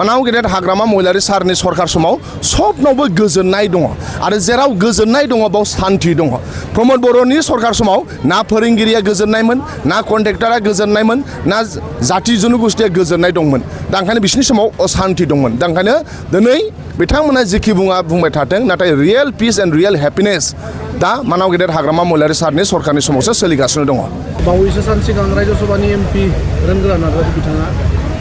मानाव गेदेर हाग्रामा महिलारि सारनि सरकार समाव सबनावबो गोजोननाय दङ आरो जेराव गोजोननाय दङ बाव शान्ति दङ प्रमोद बर'नि सरकार समाव ना फोरोंगिरिया गोजोननायमोन ना कन्ट्रेक्टरा गोजोननायमोन ना जाति जनगोष्ठिया गोजोननाय दंमोन दा ओंखायनो बिसोरनि समाव अशान्ति दंमोन दा ओंखायनो दिनै बिथांमोना जेखि बुंबाय थाथों नाथाय real piece and real happiness दा मानाव गेदेर हाग्रामा महिलारि सारनि सरकारनि समावसो सोलिगासिनो दङ बावैसो सान सिगां राज्यसभानि एमपि रोनगोरा नार्जारि बिथाङा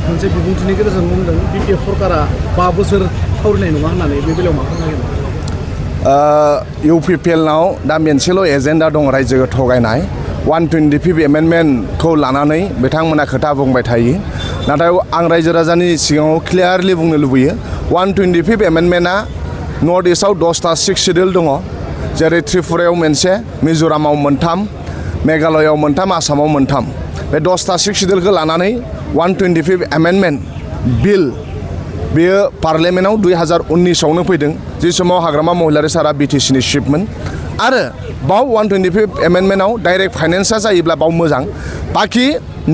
मोनसे बिबुंथिनि गेजेरजों बुंदों बिपिएफ सरकारा 5 बोसोर थावरिनाय नङा होननानै बे बेलायाव मा खालामनांगोन इउपिपिएलनाव दा मोनसेल' एजेन्डा दं रायजोखौ थगायनाय 125 एमेन्डमेन्टखौ लानानै बिथांमोना खोथा बुंबाय थायो नाथाय आं रायजो राजानि सिगाङाव क्लियारलि बुंनो लुबैयो 125 एमेन्डमेन्टआ नर्थ इस्टआव 10टा 6 शिड्युल दङ जेरै त्रिपुरायाव मोनसे मिज'रामाव 3 मेघालयआव 3 आसामाव 3 बे 10टा 6 शिड्युलखौ लानानै 125 एमेन्डमेन्ट बिल बेयो पार्लियामेन्टआव 2019आवनो फैदों जे समाव हाग्रामा महिलारि सारा बिटिसिनि चिफमोन आरो बाव 125 एमेन्डमेन्टआव डाइरेक्ट फाइनेन्सआ जायोब्ला बाव मोजां बाखि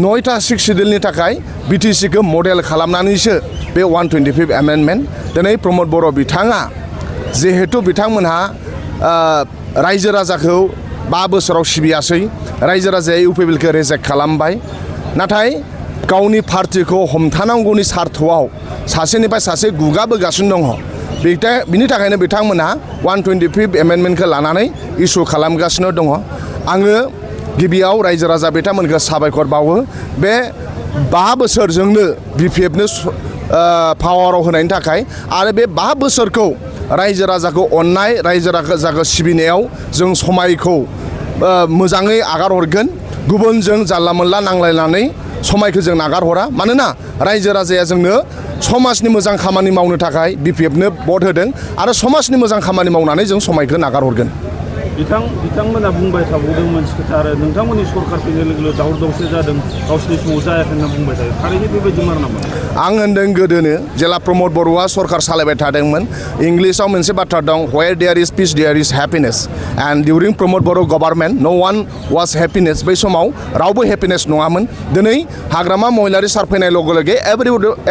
9टा 6 शिड्युलनि थाखाय बिटिसिखौ मडेल खालामनानैसो बे 125 एमेन्डमेन्ट दिनै प्रमोद बर' बिथाङा जिहेतु बिथांमोनहा रायजो राजाखौ 5 बोसोराव सिबियासै रायजो राजाया इउपिपिएलखौ रिजेक्ट खालामबाय नाथाय गावनि पार्टिखौ हमथानांगौनि सार्थआव सासेनिफ्राय सासे गुगाबोगासिनो दङ बिनि थाखायनो बिथांमोनहा 125 एमेन्डमेन्टखौ लानानै इसु खालामगासिनो दङ आङो गिबियाव रायजो राजा बिथांमोनखौ साबायखर बावो बे 5 बोसोरजोंनो बिपिएफनो पावाराव होनायनि थाखाय आरो बे 5 बोसोरखौ रायजो राजाखौ अननाय रायजो राजाखौ सिबिनायाव जों समायखौ मोजाङै आगार हरगोन गुबुनजों जानला मोनला नांलायनानै समायखौ जों नागार हरा मानोना रायजो राजाया जोंनो समाजनि मोजां खामानि मावनो थाखाय बिपिएफनो भट होदों आरो समाजनि मोजां खामानि मावनानै जों समायखौ नागार हरगोन बिथांमोना बुंबाय थाबावदों मोनसे खोथा आरो नोंथांमोननि सरकार फैनाय लोगो लोगो दावराव दावसि जादों गावसिनि समाव जायाखै होनना बुंबाय थायो थारैनो बेबायदि मार नामा आं होनदों गोदोनो जेला प्रमोद बर'आ सरकार सालायबाय थादोंमोन इंलिसाव मोनसे बाथ्रा दं where there is peace there is happiness and during Pramod Boro' government no one was happiness बै समाव रावबो हेपिनेस नङामोन दिनै हाग्रामा महिलारि सार फैनाय लोगो लोगो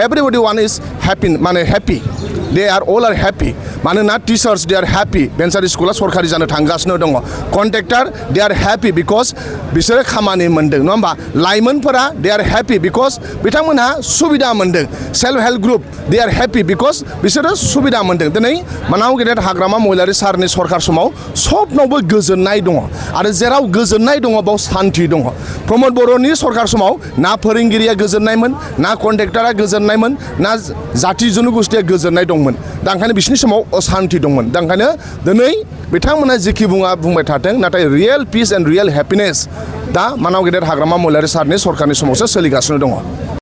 एभरिबडी वान इज हेपि माने happy they are all are happy मानोना टिचार्स दे आर हेपि भेन्सार स्कुला सरकारि जानो थांगासिनो दङ contractor they are happy because बिसोरो खामानि मोन्दों नङा होमबा लाइमोनफोरा दे आर हेपि बिकज बिथांमोनहा सुबिदा मोन्दों self help group Day are happy because बिसोरो सुबिदा मोन्दों दिनै मानाव गेदेर हाग्रामा महिलारि सारनि सरकार समाव सबनावबो गोजोननाय दङ आरो जेराव गोजोननाय दङ बाव शान्ति दङ प्रमोद बर'नि सरकार समाव ना फोरोंगिरिया गोजोननायमोन ना कन्ट्रेक्टरा गोजोननायमोन ना जाति जनगोष्ठिया गोजोननाय दंमोन दा ओंखायनो बिसोरनि समाव अशान्ति दंमोन दा ओंखायनो दिनै बिथांमोना जेखि बुंबाय थाथों नाथाय real piece and real happiness दा मानाव गेदेर हाग्रामा महिलारि सारनि सरकारनि समावसो सोलिगासिनो दङ